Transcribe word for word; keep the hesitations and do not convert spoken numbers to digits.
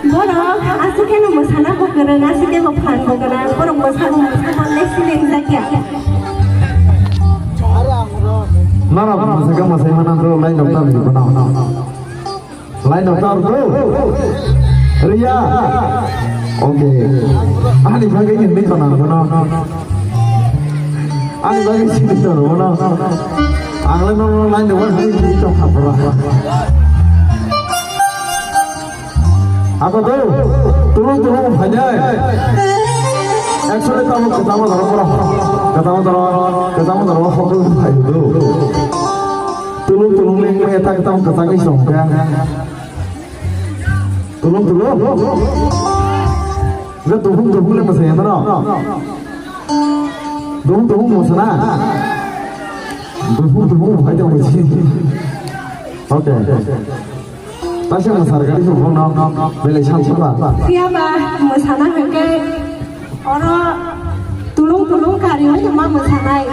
Borok aswk kheno mwsana bo kwrwng, aswk khe bo phan bo kwrwng, borok mwsabo mwsabo le siling jakya. Norok mwsakhe mwsai manang bro, line rok ta rwdi bono. Line rok ta rwdi. Riya. Okay. Ani bagwi hinwi khna bono. Ani bagwi sini khna bono. Ang le nono line rok hinwi tongkha bro. Ako do, tulung tulung phainai. Actually tamo kwchama doro boro. Kwchama doro, kwchama doro hokol phaio do. Tulung tulung le wngmaya tak tamo kwchagwi songkha. Tulung tulung. Je duhung duhung le mwsai mano. Duhung duhung mwsana. Duhung duhung phai tong mwsai. Okay. Taisa mwsar gari song no belai san saba. Phiya ba mwsana hwnkhe oro tulung tulung kari wngma mwsanai.